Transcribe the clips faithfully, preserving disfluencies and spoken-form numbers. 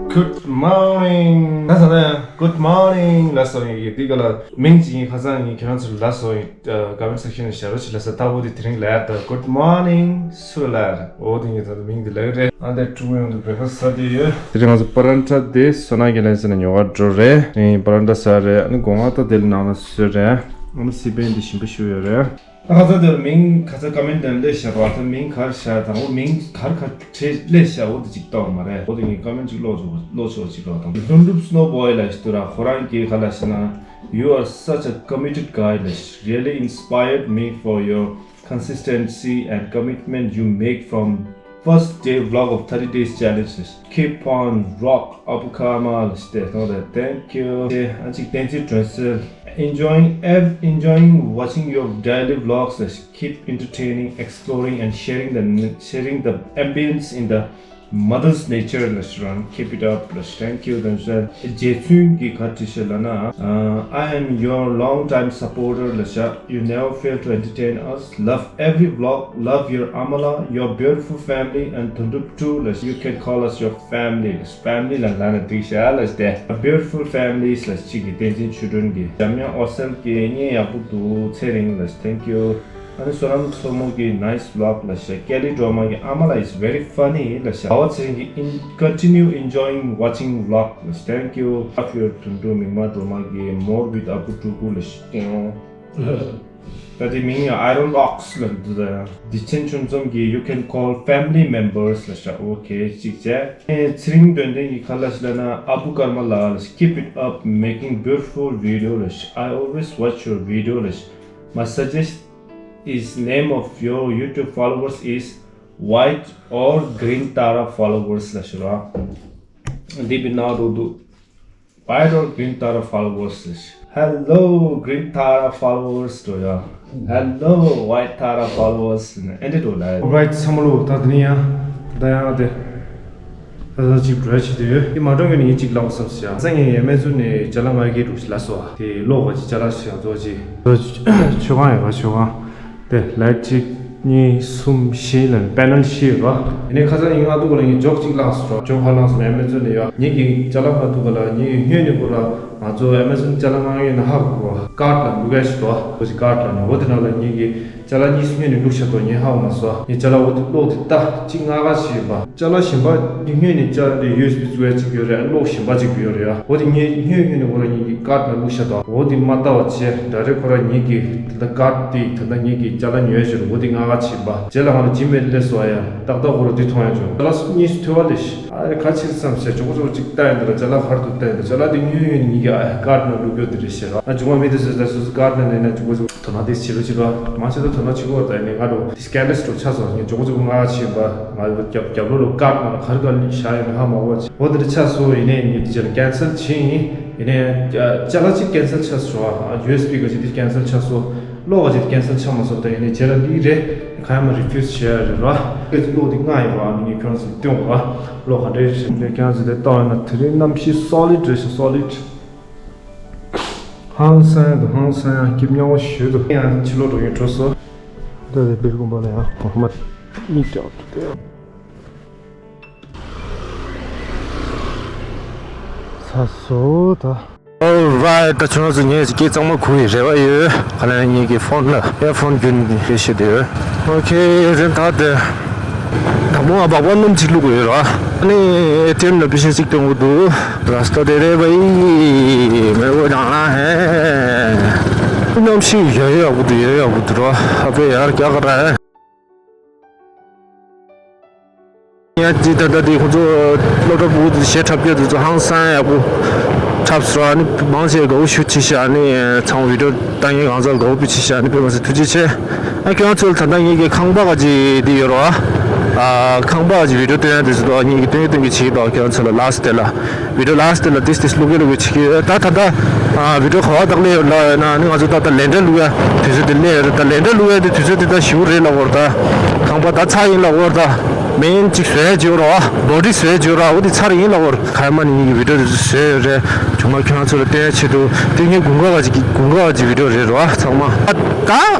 Good morning. ད་ས་ན་Good morning ལ་སོང་ཡིན། དེ་ག་ལ་མིང་ཅིག་ཡིན། ཁ་སང་ཡིན། ཁྱེད་རང་ཚོ་ལ་སོང་ཡིན། ཨ། comment section ནས་ཞབས་བྲོ་ཅིག་ལ་ས་ལྟ་བུ་དེ་དེ་རིང་ལ་ད་Good morning སུ་ལ། འོ་དེ་ངས་ད་ལྟ་མིང་དེ་ལབ་རེད། ཨ་འདི་ཕྲུ་གུ་ཡོང་དུས་breakfast ཟ་དེ་ཡོད། དེ་རིང་ང་ཚོ་པ་རན་ཐྲ་དེ་སོ་ན་གི་ལན་ཟེར་ན་ཉོ་ག་འགྲོ་རེད། དེ་པ་རན་ཐྲ་ཟ་རེད། ཨ་ནི་སྒོ་ང་ད་དེ་ལ་ནང་ལ་སོས་རེད། ཨ་ནི་སི་པན་དེ་ཞིམ་པོ་ཞུ་ཡོད་རེད། ད་ཁ་ཚ་དེར་མིང་ཁ་ཚ་comment དེར་ལས་བཞག་པ་དང་མིང་གར་བཞག་དང་འོ་མིང་གར་གར་ཁྲེ་ལས་བཞག་འོ་དེ་ཅིག་ལྟ་བ་མ་རེད། འོ་དེ་ངས་comment ཅིག་ཀློག་ཆོག་ཀློག་ཆོག་ཅིག་ལོག་དང་ལྷུན་གྲུབ་Snow Boy ལ་ཞིག་ཏུ་ར། ཁོ་རང་གིས་ག་ལ་ཞེ་ན། You are such a committed guy ལ། Really inspired me for your consistency and commitment you make from first day vlog of thirty days challenge. Keep on rock, Abu Kamal. Thank you. ཨ་ཅིག་བསྟན་འཛིན་སྒྲོན་གསལ། Enjoying ev- enjoying watching your daily vlogs. Keep entertaining, exploring and sharing the sharing the ambience in the mother's nature. Keep it up. Thank you. རྗེ་བཙུན་གྱིས་ག་བྲིས་ཤག་ལབ་ན། I am your long time supporter. You never fail to entertain us. Love every vlog, love your Amala, your beautiful family and དོན་གྲུབ་too. You can call us your family. Family ལ་ལབ་ན་འགྲིག་ཤག་ལ་སྟེ། Beautiful families ལ་གཅིག་གི་བསྟན་འཛིན་ཆོས་སྒྲོན་གྱི། འཇམ་དབྱངས་ཨོ་སེལ་གྱི་བརྙན་ཡག་པོ་འདུག་ཚེ་རིང་ལ། Thank you. ཨ་ནི་བསོད་ནམས་མཚོ་མོ་གི་nice vlog ལ་ཤག Kelly Drama གི Amala is very funny ལ་ཤག་ཟླ་བ་ཚེ་རིང་གི in- continue enjoying watching vlog ལ་ཤག Thank you. Love your དོན་གྲུབ། མིག་དམར་སྒྲོལ་མ་གི་more with ཨ་བུ་ཕྲུ་གུ་ལ་ཤག་ད་དེ་མིང་ཡང་Iron Rocks ལ་འདུག་ད། བདེ་ཆེན་ཆུང་འཛོམས་ཀྱིས you can call family members ལ་ཤག Okay གཅིག་བྱས། ཚེ་རིང་དོན་ལྡན་གྱིས་ག་ལ་ཤག་ལབ་ན། ཨ་བུ་ཀརྨ་ལགས་ལ་ཤག Keep it up, making beautiful video ལ་ཤག I always watch your video ལ་ཤག My suggestion is name of your YouTube followers is white or green tara followers ལ་ཤག་ར། འདི་བི་ན་རོ་དུ། White or green tara followers. Hello green tara followers འགྲོ་ཡ། Hello white tara followers ཨེ་འདྲ་འགྲོ་ལ། Alright ཚང་མ་ལོ། ད་དེ་ནས་ཡང་ད་ཡང་དེ་ད་ད་ཅིག་བྲོས་བྱེད་དུ་ཡོད། དེ་མ་འགྲོ་གི་ནས་ངས་ཅིག་ལབ་བསམ་ཟེར་ཡ། སང་ཉིན་ཡས་མས་ཚུ་ནས་ཅ་ལག་མངགས་ཀྱི་འདུག་ལབ་སོང་། དེ་ལོག་པ་ཅིག་ཅ་ལག་ཞིག་ཡང་བཙོ་ཅིག་ཆོས་ཁང་ཡོད་པ་ཆོས་ཁང་། དེ་ལའེ་ཊི་གཅིག་གཉིས་གསུམ་བཞི་ལ་པེ་ནལ་བཞི་ཡོད་པ། ཡིན་ནའི་ཁ་སང་ཡིན་ང་འདུག་ལ་ངས་ཇོག་གཅིག་བླངས་སོང་། ཇོག་ཧ་བླངས་སོང་ཨེ་མེ་ཛོན་ནས་ཡོད། ངེད་ཀྱི་ཅ་ལག་མ་འདུག་ག་ལ་ངེད་ཀྱི་སྔོན་ནས་ཁོ་ར་ང་ཚོ་ཨེ་མེ་ཛོན་ཅ་ལག་མངགས་ཡོད་ན་ཧ་གོ་གོ་ཀར་ལ་འདུག་ག་ཞིག་འདུག་གོ་ཞིག་ཀར་ལ་ནས་འོ་དེ་ནང་ལ་ངེད་ཀྱི་ཅ་ལག་གཉིས་སྔོན་ནས་བླུགས་བཞག་འདུག་ངས་ཧ་གོ་མ་སོང་། ངས་ཅ་ལག་འོ་དེ་གློག་དེ་ལྟ་གཅིག་མངགས་ག་ཞིག་ཡིན་པ། ཅ་ལག་གཞན་པ་སྔོན་ནས་ཅ་ལག་དེ་ཡུ་ཨེས་བི་བཙུགས་ཡ་གཅིག་ཡོད་རེད། གློག་གཞན་པ་གཅིག་ཡོད་རེད་ཡ། འོ་དེ་ངས་སྔོན་སྔོན་ནས་ཁོ་ར་ངེད་ཀྱི་ཀར་ལ་བླུགས་བཞག་འདུག་འོ་དེ་མ་ལྟ་བ་བྱས་ད་རེས་ཁོ་ར་ངེད་ཀྱི་ད་ལྟ་ཀར་དེ་ད་ལྟ་ངེད་ཀྱི་ཅ་ལག་ཉོས་ཞོར་འོ་དེ་མངགས་ག་ཕྱིན་པ། རྗེས་ལ་ང་ལ་ཇི་མེལ་སླེབས་སོང་ཡ། ཏག་ཏག་ཁོ་ར་དེ་མཐོང་ཡ་བྱུང་། ཅ་ལག་གཉིས་སུ་ཐོལ་བ་ལས་ཤི། ཨ་རེ་ག་ཕྱིར་བསམ་བྱས་ཇོ་གོ་ཇོ་གོ་གཅིག་ལྟ་ཡིན་ད་ར། ཅ་ལག་ག་རེ་འདུག་ལྟ་ཡིན་ད། ཅ་ལག་དེ་ཉོས་ཡོད་ནི་ངེད་ཀྱི་ཨ་ཀར་ནང་བླུགས་ཡོད་དེ་རེད་ཤི་ར། ཨ་ཇོ་མ་མི་དེ་ཟེར་ད་སོ་སོ་ཀར་ནང་ལེན་ན་ཇོ་གོ་ཇོ་དོ་སྣང་དེ་བྱེད་རོགས་བྱེད་རོགས། མ་བྱེད་ད་དོ་སྣང་བྱེད་དགོས་པ་ད་ཡིན་ནའི་ང་འགྲོ་དེ་སྐན་ལེ་སི་འགྲོ་ཆགས་སོང་། ངས་ཇོ་གོ་ཇོ་གོ་མངགས་ཕྱིན་པ། ང་རྒྱབ་རྒྱབ་ལོགས་ལ་ཀར་ནང་ལ་ག་རེ་ག་རེ་བཞག་ཡོད་ན་ཧ་མ་གོ་བ་བྱས། འོ་དེ་འདྲ་ཆགས་སོང་། ཡིན་ནའི་ངས་དེ་རྗེས་ལ་ཀན་སེལ་བྱས་ཡིན། ཡིན་ནའི་ཅ་ཅ་ལག་གཅིག་ཀན་སེལ་ཆགས་སོང་ཨ། ཡུ་ཨེས་བི་ག་ཅིག་དེ་ཀན་སེལ་ཆགས་སོང་། གློག་ག་ཅིག་དེ་ཀན་སེལ་ཆགས་མ་སོང་། ད་ཡིན་ནའི་རྗེས་ལ་འདི་རེད། གང་ཡང་མ་རི་ཕིའུ་སི་བྱེད་ཡ་རེད་ར། ཀ་ཅིག་གློག་དེ་མངགས་ཡིན་པ་ཨ་ནི་ངས་ཁྱོད་རང་ཚོ་ལ་སྟོན་དགོས་ར། གློག་ག་འདྲ་རེད་ཟེར་ནས་ཁྱོད་རང་ཚོ་དེ་ལྟ་བ་ན་དེ་རིང་གནམ་གཤིས་སོ་ལིཌ་རེད་ཤག་སོ་ལིཌ། ཧང་སང་དུ་ཧང་སང་ཡང་སྐྱིབས་མཉམ་པོ་ཞུ་དུ་ཡང་ཕྱི་ལོགས་འགྲོ་ཡོད་འགྲོ་སོ། ད་དེ་སྦིར་ཀུམ་པ་ལ་ཡང་འོ་མ་གཉིས་ཀྱང་འདུག་སྟེ། ཚ་སོ་ད། Alright ད་ཁྱོད་ཚོ་ངས་སྐད་གཙང་མ་གོ་ཡི་རེ་བ་ཡོད། ག་ལ་ངེད་ཀྱི་ཕོན་ལ་ཨེར་ཕོན་རྒྱུན་དེ་བཤད་དེ་ཡོད། ཨོ་ཁེ་རེད་ད་དེ། དང་པོ་ང་སྦག་སྦག་སྣུམ་གཅིག་བླུགས་ཡོད་ར། ཨ་ནི་ཨེ་ཊི་ཨེམ་ལ་པེ་ཤ་གཅིག་སྟོན་གི་འདུག་ར་སྟ་དེ་རེད་བ་ཡི་མེ་བོ་དང་ལ་ཧེ། གནམ་གཤིས་ཡག་ཡག་པོ་འདུག་ཡག་ཡག་པོ་འདུག་ར། ཨ་ཕེ་ཡར་རྒྱག་ག་ར་ཧེ། ཡང་ཅི་ད་ལྟ་དེ་ཁོ་ཚོ་སློབ་གྲྭ་ཕྲུ་གུ་དེ་གཞས་འཁྲབ་སྐྱོར་དེ་ཚོ་ཧང་སང་ཡག་པོ་འཁྲབ་སོང་། ཨ་ནི་མང་ཆེ་དགའ་བོ་ཞེ་པོ་ཅིག་བྱས། ཨ་ནི་ཚང་མ་བི་ཌི་ཡོ་ལྟ་མཁན་གང་ཚང་དགའ་བོ་དཔེ་ཅིག་བྱས། ཨ་ནི་དཔེ་མ་སྲིད་ཐུགས་རྗེ་ཆེ། ཨ་ཁྱེད་རང་ཚོ་ལ་ད་ལྟ་ངེད་ཀྱི་ཁང་པ་ག་ཅིག་དེ་ཡོད་རེད་བ། ཨ་ཁང་པ་ག་ཅིག་བི་ཌི་ཡོ་སྟོན་ཡ་དེ་ཚོ་ད་ངེད་ཀྱི་སྟོན་གི་སྟོན་གི་བྱེད་ཀྱི་འདུག་ཁྱེད་རང་ཚོ་ལ་ལགས་སོ་དེ་ལ། བི་ཌི་ཡོ་ལ་སི་ཊི་ལ་ཏིས་ཏིས་བླུག་གི་བླུག་གི་བྱེད་ཀྱི་ཡོད། ད་ད་ལྟ་ཨ་བི་ཌི་ཡོ་ག་བ་དག་ལས་ཡོད་ལ་ཡོད་ན་ནི་ང་ཚོ་ད་ལྟ་ལེན་ཌར་བླུག་ཡ་དུས་ཚོད་དེ་སླེབས་ཡོད་རེད། ད་ལེན་ཌར་བླུག་ཡ་དེ་དུས་ཚོད་དེ་ད་ཞེ་པོ་རེད་ལབ་ཀྱི་ཡོད་རེད། ད་ཁང་པ་ད་ཚར་ཡིན་ལབ་ཀྱི་ཡོད་རེད། ད་མེན་གཅིག་བཟོ་ཡ་བྱེད་ཀྱི་ཡོད་རེད་བ། བོ་ཌི་བཟོ་ཡ་བྱེད་ཀྱི་ཡོད་རེད་བ། འོ་དེ་ཚར་ཡིན་ལབ་ཀྱི་ཡོད་རེད། ག་ཡ་མ་ནི་ངེད་ཀྱི་བི་ཌི་ཡོ་དེ་ཚོ་བཟོས་ཡོད་རེད། བྱུང་ན་ཁྱོད་རང་ཚོ་ལ་སྟོན་ཡ་ཆེད་དུ་དེ་ངས་དགུན་ཁ་ག་ཅིག་དགུན་ཁ་ག་ཅིག་བི་ཌི་ཡོ་རེད་རེད་བ་ཚང་མ། ད་ད་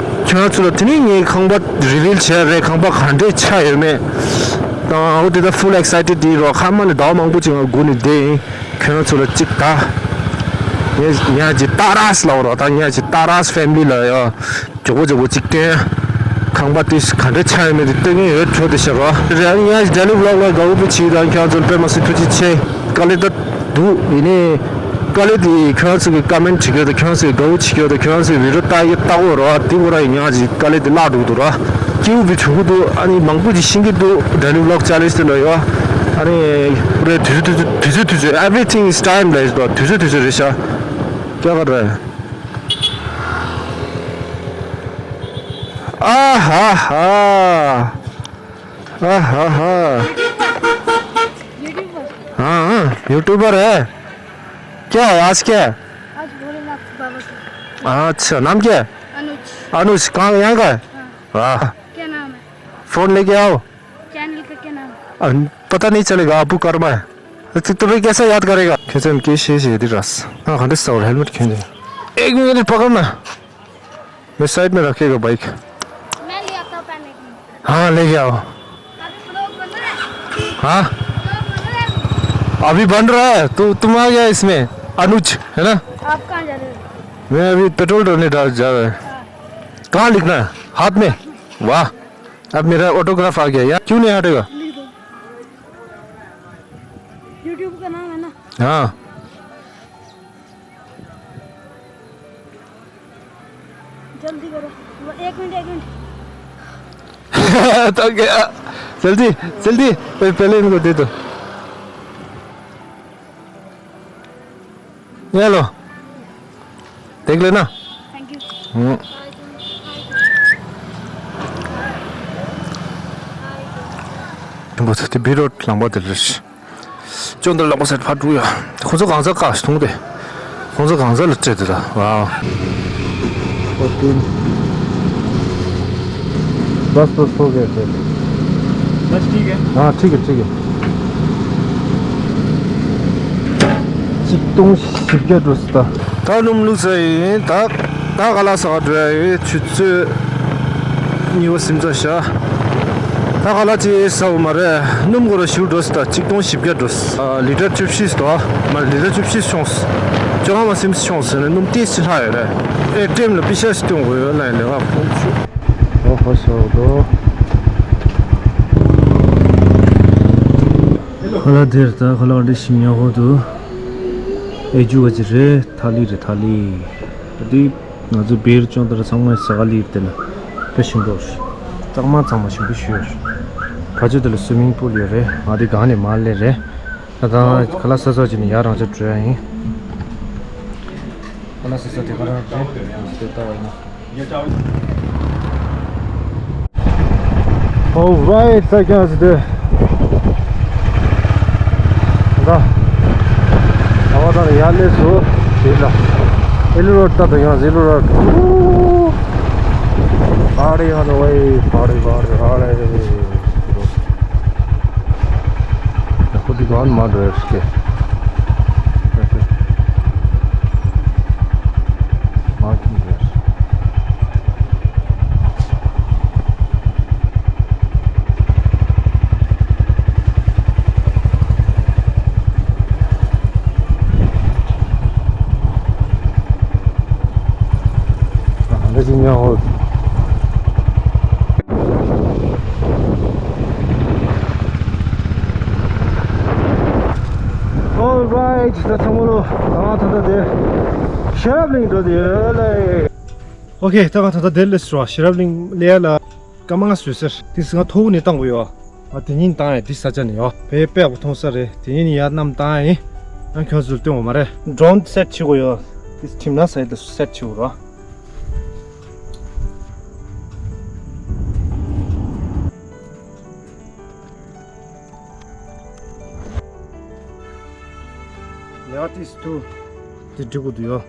ཁྱོད་རང་ཚོ་ལ་དེ་ནས་ངའི་ཁང་པ་རི་བིལ་བྱས་རེད། ཁང་པ་ག་འདྲས་ཆགས་ཡོད་མེད། དང་འོ་དེ་ད་full excited དེ་རོ། ཁ་མ་ནས་ཟླ་བ་མང་པོ་ཅིག་ང་སྒུག་ནས་བསྡད་ཡིན། ཁྱོད་རང་ཚོ་ལ་གཅིག་ད། ངས་ཉ་ཅི་ཏཱ་རཱས་ལབ་རོ། ད་ཉ་ཅི་ཏཱ་རཱས་family ལ་ཡ། མགྱོགས་པོ་མགྱོགས་པོ་གཅིག་སྟོན། ཁང་པ་དེ་ག་འདྲ་ཆགས་ཡོད་མེད་དེ་སྟོན་གྱི་ཡོད། ཁྱོད་དེ་ཤར་རོ། རེད། ཨ་ནི་ཉ་ཅི་daily vlog ལ་དགའ་བོ་པོ་བྱེད་དང་། ཁྱོད་རང་ཚོ་ལ་དཔེ་མ་སྲིད་ཐུགས་རྗེ་ཆེ། དཀའ་ལས་ད། འདུག་ཡིན་ནའི། དཀའ་ལས་དེ་ཁྱོད་རང་ཚོ་གི་comment བྱེད་རྒྱུ་དང་། ཁྱོད་རང་ཚོ་གི་དགའ་བོ་བྱེད་རྒྱུ་དང་། ཁྱོད་རང་ཚོ་གི་video ལྟ་ཡི་ལྟ་འོ་ར་དེ་འོ་ར་ཡི་ཉག་ཅིག་དཀའ་ལས་དེ་བརླག་འགྲོ་གི་འདུག་ར། སྐྱིད་པོ་བྱུང་གི་འདུག་ཨ་ནི་མང་པོ་ཅིག་ཤེས་ཀྱི་འདུག daily vlog challenge དེ་ལ་ཡོད། ཨ་ནི་རེད། དུས་ཚོད་དུས་ཚོད་དུས་ཚོད་དུས་ཚོད། Everything is time ལ་ཡོད། དུས་ཚོད་དུས་ཚོད་རེད་ཤག་ཀྱ་ག་རེད། ཨ་ཧ་ཧ། ཨ་ཧ་ཧ། हाँ, हाँ, यूट्यूबर है। क्या है, आज क्या है? आज भोलेनाथ बाबा का। अच्छा, नाम क्या है? अनुज। अनुज, कहाँ, यहाँ का है? हाँ। वाह। क्या नाम है? फोन लेके आओ। चैनल का क्या नाम है? अ, पता नहीं चलेगा, आपको करना है। तो तुम्हें कैसे याद करेगा? कैसे, कैसे, कैसे, इधर रस। हाँ, खंडे सौ हेलमेट खेल। एक मिनट पकड़ना। मैं साइड में रखेगा बाइक। मैं ले आता हूँ पहले एक मिनट। हाँ, लेके आओ। अभी ब्लॉग बन रहा है? हाँ? ब्लॉग बन रहा है? अभी बन रहा है। तू, तुम आ गया इसमें। अनुज, है ना? आप कहाँ जा रहे हो? मैं अभी पेट्रोल डालने जा, जा रहा है। हाँ। कहाँ लिखना है? हाथ में? वाह। अब मेरा ऑटोग्राफ आ गया यार। क्यों नहीं हटेगा? लिख दो। YouTube का नाम है ना? हाँ। जल्दी करो। वो एक मिनट, एक मिनट। तो क्या? जल्दी, जल्दी। पह-, पहले इनको दे दो। ये लो। देख लेना। Thank you. हम्म। वो तो बीट रोड लंबा दिल रश। ཅོན་ཏ་ལག་པ་སེར་ཕར་འགྲོ་ཡ། ཁོང་ཚོ་གང་ཚ་ཀ་ཐུང་དེ། ཁོང་ཚོ་གང་ཚ་ལ་སྤྲད་དེ་ད། ཝའོ། बस, बस, हो गया, हो गया। बस ठीक है। हाँ, ठीक है, ठीक है। གཅིག་སྟོང་བཞི་བརྒྱ་འགྲོ་སྲིད་ད། ད་སྣུམ་བླུགས་ཚར་ཡིན་ད། ད་ཁ་ལག་ཟ་བ་འགྲོ་ཡ་ཡོད། ཆུ་ཚོད་གཉིས་པ་སིམ་ཚར་ཤག་ད་ཁ་ལག་ཅིག་ཟ་འོ་མ་རེད། སྣུམ་སྒོར་ར་ཞུ་འགྲོ་སྲིད་ད། གཅིག་སྟོང་བཞི་བརྒྱ་འགྲོ་སྲིད། ཨ། ལི་ཊར་བཅུ་བཞི་ཟེར་དོ། མ་ལི་ཊར་བཅུ་བཞི་ཤོང་སྲིད། བཅོ་ལྔ་མ་སིམ་ཤོང་སྲིད་ནས་སྣུམ་ཏོག་ཙམ་ལྷག་ཡོད་རེད། ཨེ་ཊི་ཨེམ་ལ་པི་ཤ་ཞིག་སྟོན་དགོས་ཡོད་ལ་ལས་ཀ་ཁོང་ཆུ། ཨོ་ཧོ་ཤོག་དོ། ཁ་ལག་དེར་ད་ཁ་ལག་འདི་ཞིམ་ཉག་ཧོ་འདུག་ཨེ་ཇུ་བ་ཅི་རེད། ཐ་ལི་རེད། ཐ་ལི། འདི་ང་ཚོ་བེར་ཅོན་ཏ་ར་ཚང་མ་ཟ་ག་ལིར་དེ་ལ་དཔེ་ཞིམ་པོ་རེད། གཙང་མ་གཙང་མ་ཞིམ་པོ་ཞུ་ཡོད་རེད། ཕ་ཆོས་དེ་ལ་སུའི་མིང་པུལ་ཡོད་རེད། ང་དེ་སྒང་ནས་མར་སླེབས་རེད། ད་ད་ཁ་ལག་ཟ་ཟ་བྱས་ནས་ཡར་རང་ཅག་འགྲོ་ཡ་ཡིན། ཁ་ལག་ཟ་ཟ་དེ་ག་རང་རེད། དེ་ལྟ་བ་ཡིན་ན། Alright, ད་ཀྱང་ཟེར་ཏེ། ད། ད་བ་དང་ཡར་སླེབས་སོ། དེ་ལ། ཨེ་ལི་རོ་ཌི་ད་ད་ཡང་ཟི་ལི་རོ་ཌི། Party on the way, party, party, party. Put it on, moderate. Marking there. Alright, ད་ཚང་མ་ལོ། ད་ང་ད་ལྟ་དེ་ཤེས་རབ་གླིང་འགྲོ་དེ་ཡོད་ལེ། ཨོ་ཁེ། ད་ང་ད་ལྟ་དེ་ལས་རོ། ཤེས་རབ་གླིང་ལས་ལ་སྐར་མ་ལྔ་བཟོས་ཟེར། དེ་ང་ཐོག་ནས་བཏང་དགོས་ཡོད། ང་དེ་ཉིན་བཏང་ཡ། དེ་ས་ཆ་ནས་ཡོད། བེ་དཔེ་ཡག་པོ་མཐོང་ས་རེད། དེ་ཉིན་ཡར་གནམ་བཏང་ཡ་ཡིན། ཡང་ཁྱོད་ཚོར་སྟོན་འོ་མ་རེད། ཌོ་རོན་སེ་ཊི་བྱེད་དགོས་ཡོད། དེ་ཁྲིམས་ན་ས་ཡི་ད་སེ་ཊི་བྱེད་དགོས་རོ། ཡ་ཏིས་ཏུ། དེ་འགྲིག་གི་འདུག་ཡ།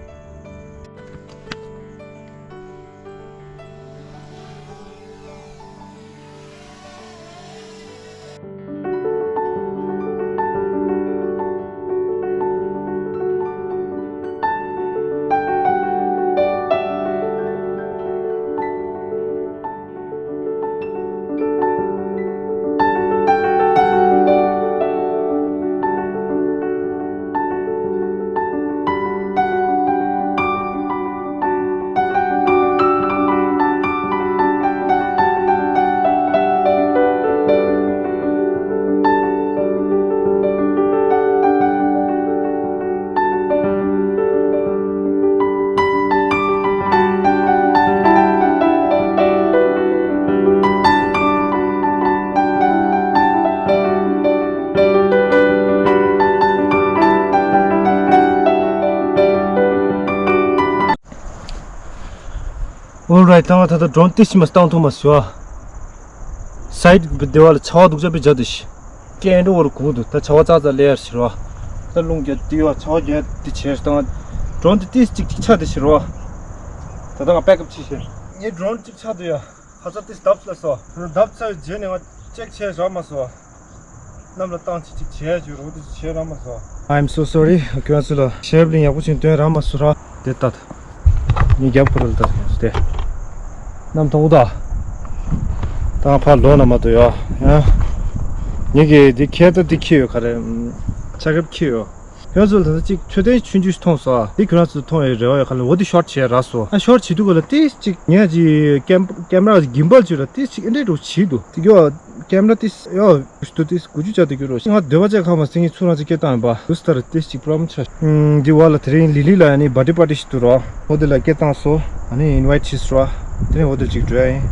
Alright, ད་ང་ད་ལྟ་ཌོ་རོན་ཏོག་ཙམ་མ་བཏང་ཐུབ་མ་སོང་ཨ། སའིཌ་སྡེ་བ་ལ་ཆར་པ་སྡུག་ཅག་པོ་བརྒྱབ་འདུག་ཤི། སྐད་འགྲོ་བར་གོ་འདུག་ད་ཆར་པ་ཙག་ཙག་སླེབས་ཡར་ཕྱིར་བ། ད་རླུང་རྒྱག་དེ་བ་ཆར་པ་རྒྱག་དེ་བྱས་ད་ང་ཌོ་རོན་དེ་ཏོག་ཙམ་ཅིག་ཅིག་ཆག་དེ་ཕྱིར་བ། ད་ལྟ་ང་པེག་ཨབ་བྱས་ཤི། ངའི་ཌོ་རོན་ཅིག་ཆག་འདུག་ཡ། ཧ་ཅང་ཏོག་ཙམ་བརྡབས་ལ་སོ། ཨ་ནི་བརྡབས་ཚར་བའི་རྗེས་ནས་ང་ཅེག་བྱས་རག་མ་སོང་། གནམ་ལ་བཏང་ཅིག་ཅིག་བྱས་བྱས་རོགས་དེ་ཅིག་བྱས་རག་མ་སོང་། I'm so sorry. ཁྱོད་ཚོ་ལ་ཞེབ་ལིང་ཡག་པོ་ཅིག་སྟོན་རག་མ་སོང་ར། དེ་ལྟ། ངས་རྒྱབ་ཁུར་ལ་ལྟ་དེ། གནམ་མཐོང་གོ་ད། ད་ཕར་ལོག་ན་མ་གཏོགས་ཡོ། ཡ། ངས་ཀྱི་འདི་ཁྱེར་ད་འདི་ཁྱེར་ཡོད་ག་རེ། ཆ་ཁེབས་ཁྱེར་ཡོད། ཁྱོད་ཚོ་ལ་ད་ལྟ་གཅིག་མཆོད་རྟེན་ཆུང་ཆུང་ཞིག་མཐོང་སོང་ཨ། འདི་ཁྱོད་རང་ཚོ་མཐོང་ཡོད་རེ་བ་ཡོད་ཁ་ལ། འོ་འདི་ཤོར་བྱས་རག་སོང་ཨ། ཤོར་བྱེད་དུས་ག་ལ་ཏིས་གཅིག་ངས་ཀྱི་ཀེམ་ཀེམ་ར་གིམ་བལ་ཅིག་ལ་ཏིས་གཅིག་ཨེ་འདྲས་འགྲོ་བྱེད་འདུག་དེ་གྱོ་ཀེམ་ར་ཏིས་ཡོ་ཞུ་ཏུ་ཏིས་དགུ་བཅུ་ཅག་ཏུ་གྱུར་རོ། ང་འདོད་པ་ཅག་ཁ་མ་སེང་གི་ཚུར་རང་ཚོ་སྐད་བཏང་ཡིན་པ་དུ་སྟར་ཏིས་གཅིག་པྲོམ་ཆ། འདི་བ་ལ་དེ་རིང་ལི་ལི་ལ་ཡ་ནི་བར་ཌེ་པར་ཊི་ཞིག་འདུག་རོ། འོ་དེ་ལ་སྐད་བཏང་སོང་ཨ་ནི་ཨིན་ཝའིཊ་བྱས་སོང་རོ། དེ་ནས་འོ་དེ་ལ་གཅིག་འགྲོ་ཡ་ཡིན།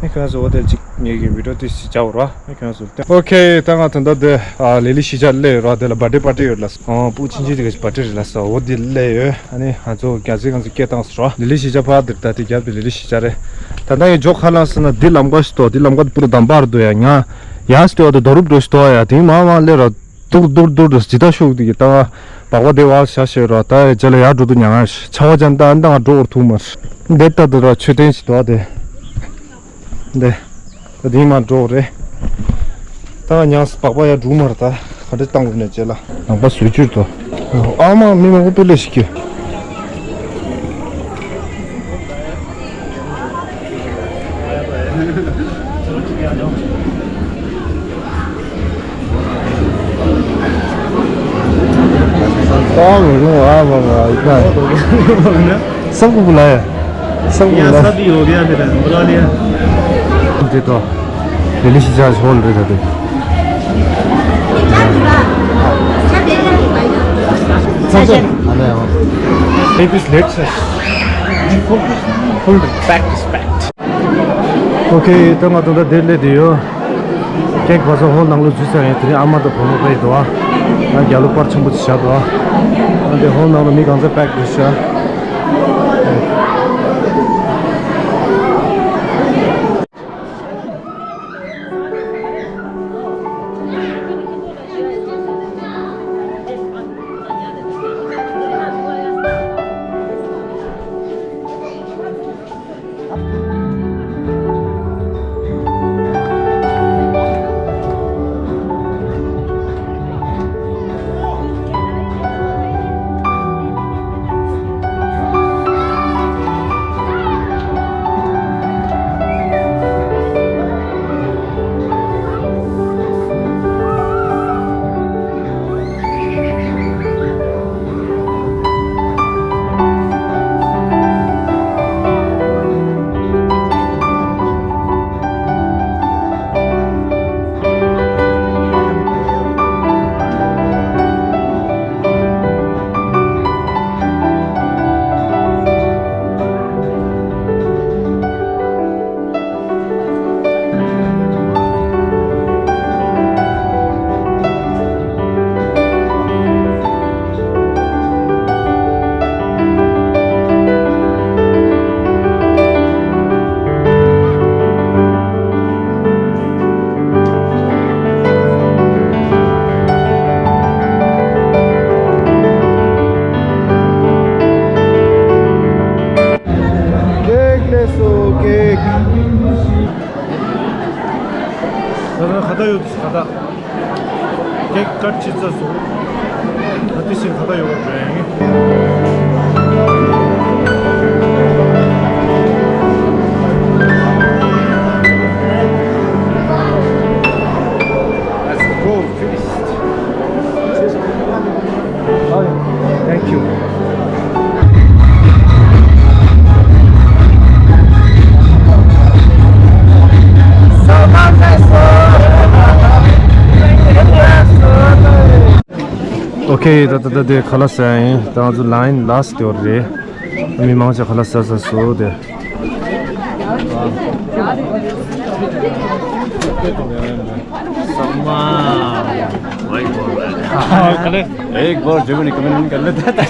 ཨེ་ཁྱོད་རང་ཚོ་འོ་དེ་ལ་གཅིག་ངེད་ཀྱི་བི་ཌིའོ་ཏིས་གཅིག་བྱ་འོ་རོ། ཨོ་ཁེ། ད་ང་ད་ལྟ་དེ་ཨ་ལི་ལི་གཞིས་ཆགས་སླེབས་ཡོད་ར། དེ་ལ་བར་ཌེ་པར་ཊི་ཡོད་ལ། ཨོ་སྤུ་ཆིན་ཆིན་དེ་ག་བར་ཌེ་རེད་ལ་ས། འོ་དེ་སླེབས་ཡོད། ཨ་ནི་ང་ཚོ་རྒྱ་ཚིག་ང་ཚོ་སྐད་བཏང་སོང་ར། ལི་ལི་གཞིས་ཆགས་ཕར་དེར་ད་དེ་རྒྱབ་དེ་ལི་ལི་གཞིས་ཆགས་རེད། ད་ལྟ་ཡི་འཇོག་ཁ་ལ་སོང་ན་འདི་ལམ་ཀ་ཞིག་ཏོ། འདི་ལམ་ཀ་དེ་པུ་ར་དམ་པར་འདུག་ཡ། ང་ཡང་སྟེ་བ་དེ་རྡོ་རུབ་འགྲོ་ཞིག་ཏོ་ཡ། དེ་མ་མ་སླེབས་ར། དུར་དུར་དུར་དུ་ཇི་ལྟར་ཤུགས་དེ་གི་ལྟ་བ་བག་པ་དེ་བ་བྱ་ཞེས་ར། ད་ཡི་རྗེས་ལ་ཡར་འགྲོ་དུ་མྱ་ངན་ཤི་ཆ་བ་ཅན་ད་ཨ་མདའ་ང་འགྲོ་འོར་ཐུག་མར། འདི་ལྟ་དུ་ར་མཆོད་རྟེན་ཞིག་འདུག་ཨ་དེ། འདི། ད་དེ་མ་འགྲོ་རེད། ད་ཉང་སི་བག་པ་ཡར་འགྲོ་མར་ད་ག་འདྲ་བཏང་དགོས་ནས་རྗེས་ལ། ནང་པ་བཟོས་བཅུར་དོ། ཨ་མ་མི་མང་པོ་སྤེལ་ལས་ཤིག་གི། ཨ་མ་མ་མ་ཡིན་ན། སང་ཀུ་ཀུ་ལ་ཡ། སང་ཀུ་ཀུ་ལ་ཡ། འདི་དོ། ལི་ལི་ཤི་ཆ་ཧོལ་རེད་ད་དེ། Take this late, sir. Full, full packed is packed. ཨོ་ཁེ། ད་ང་ད་ལྟ་དེར་སླེབས་བསྡད་ཡོད། ཀེག་བ་ས་ཧོལ་ནང་ལ་འཛུལ་ཚར་ཡིན། དེ་རིང་ཨ་མ་དང་བུ་མོ་ཕེབས་འདུག་ཨ། ང་རྒྱ་ལོ་པར་ཆེན་པོ་ཅིག་བཞག་འདུག་ཨ། ཨ་དེ་ཧོལ་ནང་ལ་མི་གང་ཚ་པེག་འདུག་ཤག་ཀེག་ལས་སོ་ཀེག། ད་ལྟ་ཁ་བརྡ་ཡོད་དུས་ཁ་བརྡ། ཀེག་ཀཊ་བྱེད་ཚར་སོང་། ད་དེ་བཞིན་ཁ་བརྡ་ཡོད་པ་འགྲོ་ཡ་ཡིན། That's cool, finished. Thank you. ཨོ་ཁེ། ད་ད་ད་དེ་ཁ་ལག་ཟ་ཡིན། ད་ང་ཚོ་ལའིན་ལ་སི་དེ་བར་རེད། མི་མང་ཆེ་ཁ་ལག་ཟ་ཟ་སོ་དེ། एक बार Germany comment कर लेता था।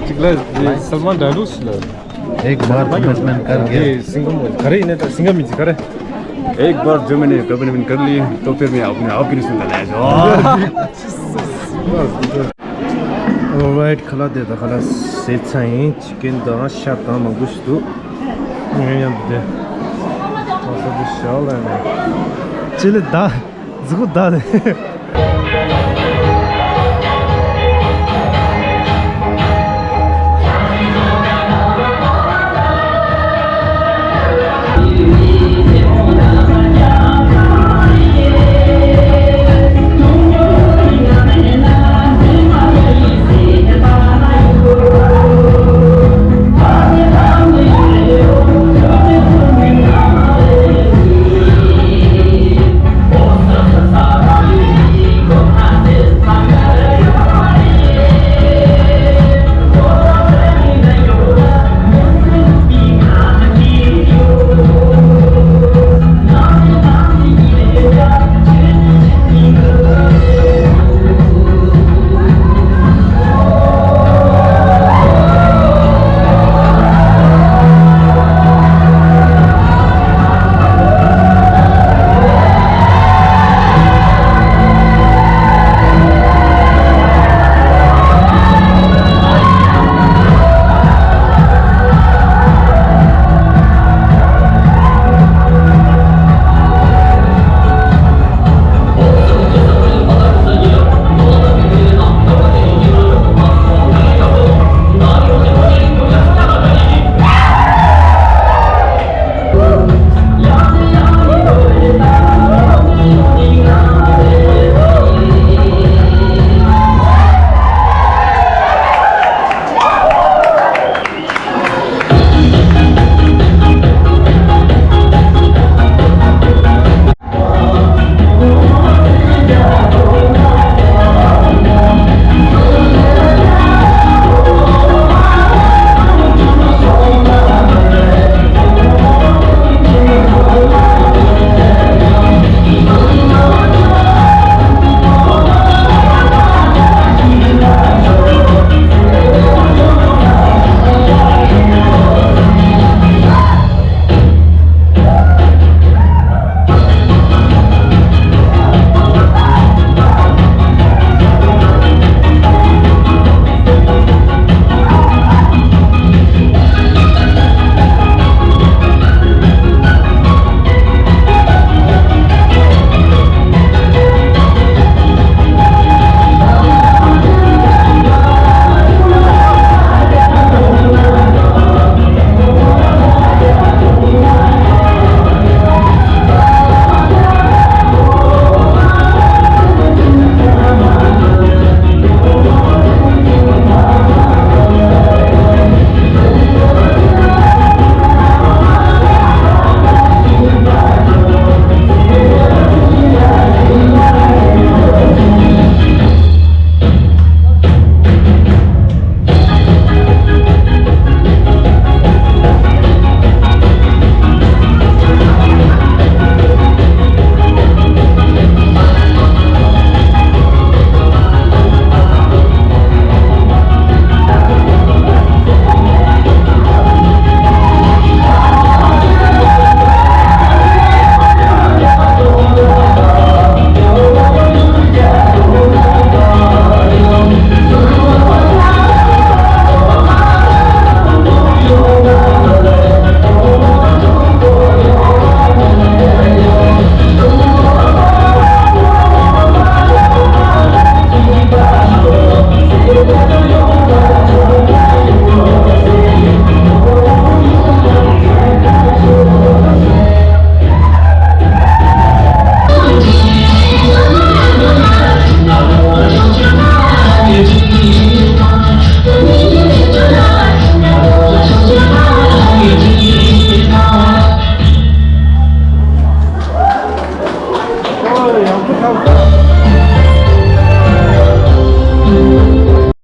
གཅིག་ལ་སལ་མན་ཌ་ལུས་ལ། एक बार जब मैंने कर गया। ये सिंगम बोल, करे ही नहीं था, सिंगम ही करे। एक बार जो मैंने कभी नहीं कर ली, तो फिर मैं अपने आप ही नहीं सुनता। Alright, ཁ་ལག་དེ་ད་ཁ་ལག་ཟས་ཚར་ཡིན། ཅི་ཀན་དང་ཤ་དང་མང་པོ་ཞིག་འདུག་ངས་ཡང་འདི་ད་ས་དེ་ཤ་ལ་ནས་ཅི་ལེ་ད་ཟི་གུ་ད་ལེ།